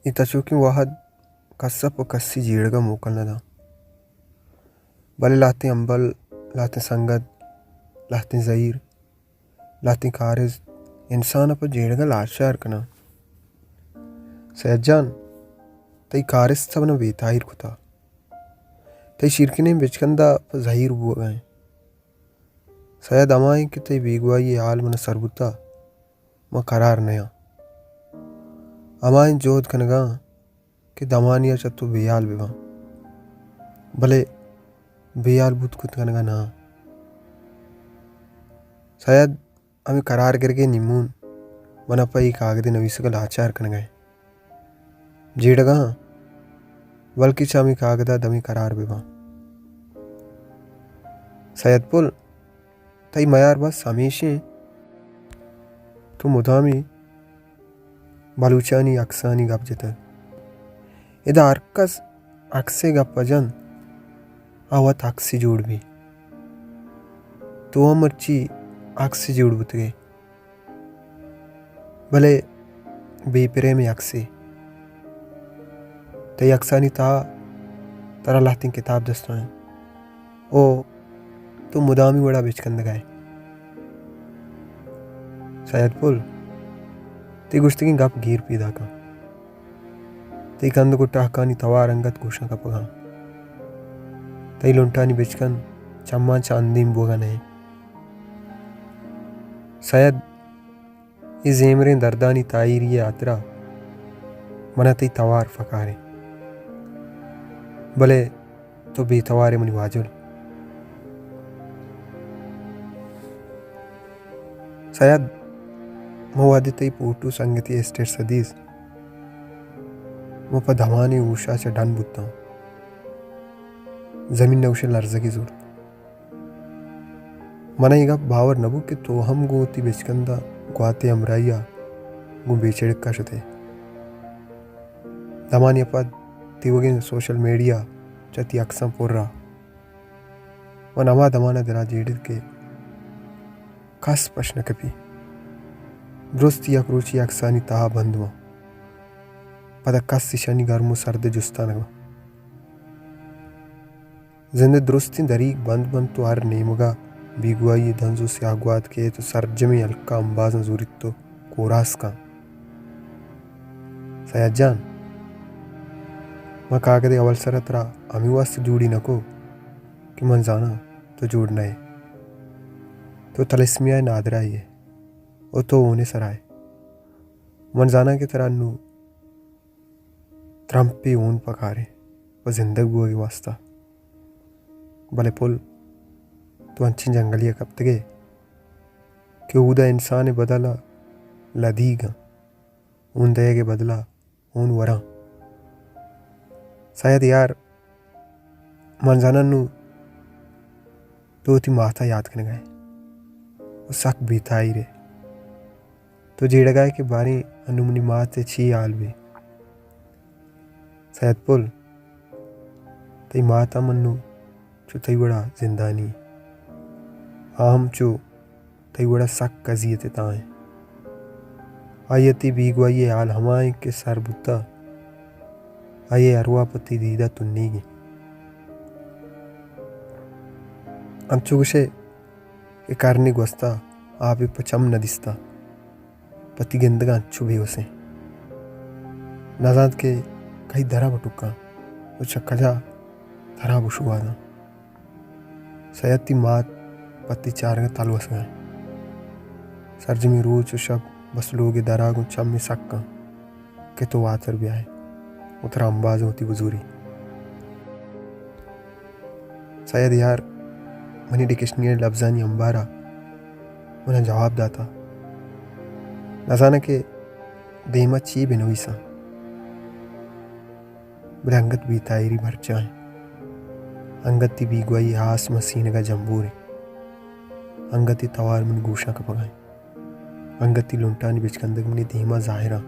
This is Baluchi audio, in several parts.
اے تچوکیں وہد کس ءَ پہ کسی جیڑگ ءَ موکل نہ داں۔ بلے لہتیں ہمبل، لہتیں سنگت، لہتیں زہیر، لہتیں کارست انسان ءَ پہ جیڑگ ءَ لاچار کناں۔ سید جان، تئی کارست ءَ من ءَ بے تاہیر کتا۔ تئی شیرکنیں بچکند ءَ پہ زہیر بوگ ءَ ایں۔ سید، ہمائیں کہ تئی بیگواہی ءِ حال من ءَ سر بوتا، من قرار نیاں۔ ہمائیں جہد کنگاں کہ دمانے ءَ چہ تو بے حال بہ باں، بلے بے حال بوت کت کنگا نہ آں۔ سید، ہمے قرار گرگ ءِ نیمون من ءَ پہ اے کاگد ءِ نویسگ ءَ لاچار کنگا ایں۔ جیڑگا آں، بلکیں چہ ہمے کاگد ءَ دمے قرار بہ باں۔ سید پل، تئی میار بس ہمیش ایں، تو مدامی بلوچانی عکسانی گپ جتگ۔ ادا ہر کس عکس ءِ گپ ءَ جنت، آ وت عکسے جوڑ بی۔ تو ہم مرچی عکسے جوڑ بوتگ ئے، بلے بے پریمیں عکسے۔ تئی عکسانی تہا ترا لہتیں کتاب دست ءَ انت۔ او تو مدامی وڑا بچکندگا ئے۔ سید پل، تئی گوشتگیں گپ گیر پیداکاں۔ تئی کندگ و ٹہکانی توار انگت گوشاں کپگاں۔ تئی لنٹانی بچکند چماں چہ اندیم بوگا نہ انت۔ سید، اے زیمریں دردانی تاہیری ءِ ہاترا منا تئی توار پکار انت۔ بلے تو بے توار ئے منی واجل۔ سید، من وہدے تئی پوٹو سنگتی اسٹیٹس ءَ دیست، من پہ دمانے ہوشا چہ ڈن بوتاں۔ زمین نہ گوشے لرزگے زرت۔ من ءَ اے گپ باور نہ بوت کہ تو ہم گوں وتی بچکند ءَ گوات ءِ ہمراہی ءَ گوں بے چڑکا شت ئے۔ دمانے ءَ پد تیوگیں سوشل میڈیا چہ تئی عکساں پر ءَ۔ من ہما دمان ءَ دل ءَ جیڑت کہ کس پش نہ کپی۔ درست یک روچے عکسانی تہا بند باں۔ پدا کس ایشانی گرم و سرد ءِ جستا نہ باں۔ زند ءِ درستیں دریگ بند بنت و ہر نیمگا بیگواہی ءِ دنز و سیاہ گوات کیت و سرجمیں ہلکا امبازاں زوریت و کوراس کن۔ سید جان، من کاگد ءِ اول سرا ترا ہمے واسطہ جوڑی نہ کو کہ من زاناں تو جوڑ نہ ئے۔ تو تھیلیسیمیا ءِ نادراہی ئے و تو ہون ءِ سرا ئے۔ من زاناں کہ ترا نوں ترمپے ہون پکار انت پہ زندگ بوگ ءِ واسطہ۔ بلے پل، تو انچیں جنگلے ءَ کپتگ ئے کہ اودا انسان ءِ بدل ءَ لدیگ انت، ہون دئیگ ءِ بدل ءَ ہون وراں۔ سید یار، من زاناں نوں تو وتی مات ءَ یات کنگ ءَ ئے و سک بے تاہیر ئے۔ تو جیڑگ ءَ ئے کہ باریں انوں منی مات ءِ چی حال بی۔ سید پل، تئی مات ہم انوں چو تئی وڑا زندانی۔ آ ہم چو تئی وڑا سک اذیت ءِ تہا انت۔ آئی ءَ تئی بیگواہی ءِ حال ہما انت کہ سر بوتہ۔ آئی ءِ ارواہ پہ تئی دید ءَ تنیگ انت۔ انچو گوش ئے کہ کرنے گوستہ آپے پہ چم نہ دیستہ۔ پہ تئی گندگ ءَ انچو بے وس انت۔ نزانت کہ کئی در ءَ بہ ٹکاں و چہ کجا در ءَ بہ شوہازاں۔ سید، تئی مات پہ تئی چارگ ءَ تلوسگ ءَ انت۔ سرجمیں روچ و شپ بس لوگ ءِ در ءَ گوں چم ءِ سک انت کہ تو واتر بیائے و ترا امبازاں وتی بزوری۔ سید یار، منی ڈکشنری ءِ لبزانی امبار ءَ من ءَ جواب داتہ۔ نزاناں کہ دیم ءَ چی بہ نویساں، بلے انگت بے تاہیری برجاہ انت۔ انگت تئی بیگواہی ءِ آس من سینگ ءَ جمبور انت۔ انگت تئی توار منی گوشاں کپگ ءَ انت۔ انگت تئی لنٹانی بچکندگ منی دیم ءَ ظاہر انت۔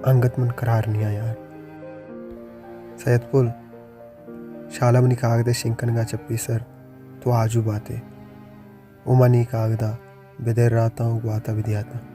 انگت من قرار نیاں یار۔ سید پل، شالا منی کاگد ءِ شنگ کنگ ءَ چہ پیسر تو آجو بات ئے و من اے کاگد ءَ بدراتاں و گوات ءَ بدیاتاں۔